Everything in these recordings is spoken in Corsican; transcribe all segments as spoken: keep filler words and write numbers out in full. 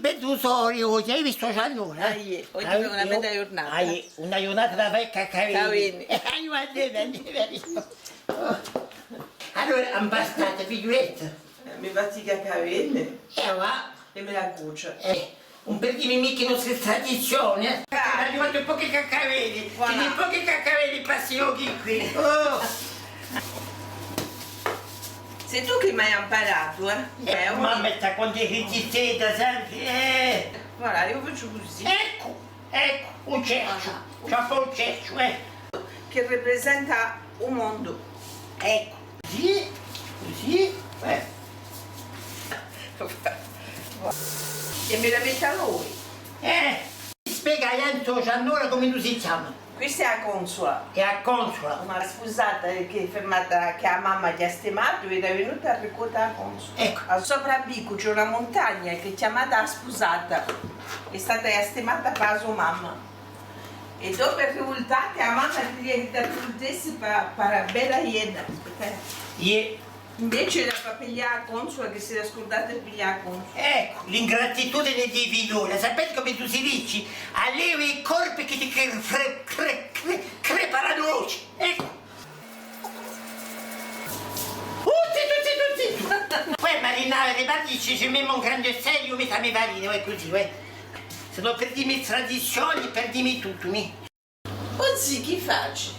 Beddu sole oghje, ai vistu, Giannora, eh? Ah, iè, oghje hè una bella ghjurnata. Ah, iè, una ghjurnata da fà i cacaveddi. Cacaveddi. Eh, aiò, andemu, andemu, andemu. Oh. Allora, impastati, figliuletta? Eh, mi fazzu i cacaveddi. Eh, và. È mi la cuciu. Eh, ùn perdemu micca e nostre tradizioni, eh? Ah. Aghju fattu un pocu di cacaveddi. Voilà. Tene un pocu di cacaveddi pà sti ochi quì. Oh. Sì tù chì m'hai amparatu, eh? Eh, eh, mamma, sta quantu hè righjistata, sempri, eh. Voilà, eiu facciu cusì. Eccu, eccu, u cerchju. Voilà. Ci hè u cerchju, eh. Chì raprisenta u mondu. Eccu, cusì, cusì, eh. È mi la mettu à l'ovu. Eh, spiega à a ghjente, o Giannora, cumu si chjama? Questa hè a consula. Hè a consula. Una spusata chì hè fermata, chì a mamma ci hà stimatu, è era venuta à ricuota a consula. Eccu. À sopra à Vicu ci hè una muntagna chì hè chjamata a Spusata. Hè stata stimata pà a so mamma. È dopu hè rivultata, a mamma queria chì a rivultessi pà, pà a bella iena. Aspetta. Iè. Invece era pà piglià a consula, chì s'era scurdata di piglià a consula. Eccu, l'ingratitudine di i figlioli. Sapete cumu si dice? Alleva i corpi chì ti cre-, cre-, cre-, cre-, crepa a noce. Eccu. Uh, zittu, zittu, zittu! Poi marinare, ma dici, ci mette un grande ostellu, mi mettu à me farina, è cusì, eh. S'è no perdemu e tradizioni, perdemu tuttu, mì. O zì, chì faci?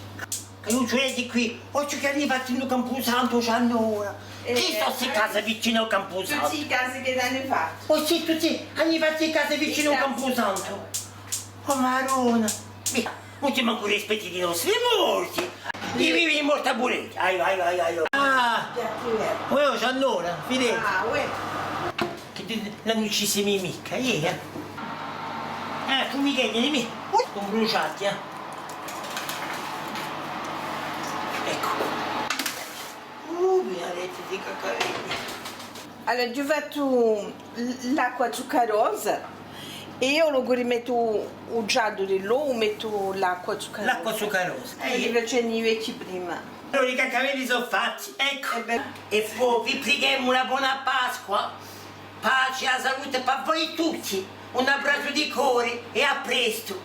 Chì eiu ci vecu quì, o ci chì ani fattu in u campusantu, o Giannora. Eh, chì sò sti casi vicinu à u campusantu? Tutti i casi chì t'ani fattu. O sì, tutti, ani fattu i casi vicinu à u campusantu. O Maronna. Mì, ùn ci hè mancu rispettu di i nostri morti. I vivi, i morti puru. Aiò, aiò, aiò, aiò. Ah. Uè, o Giannora, fidati. Ah, uè. Chì ti, l'ani uccisi micca, iè, eh. Eh, tù mi credi, mì. Uh, sò brusgiati, eh. Eccu. Uh, benedetti sti cacaveddi. Allora, aghju fattu l-, l'acqua zuccarosa è eiu dopu rimettu u giallu di l'ovu, mettu l'acqua zuccarosa. L'acqua zuccarosa. Eh, eh. Li facevanu i vechji prima. Allora, i cacaveddi sò fatti, eccu. Eh bè. È po vi prighemu una bona Pasqua. Pace è salute pà voi tutti. Un abbracciu di core è à prestu.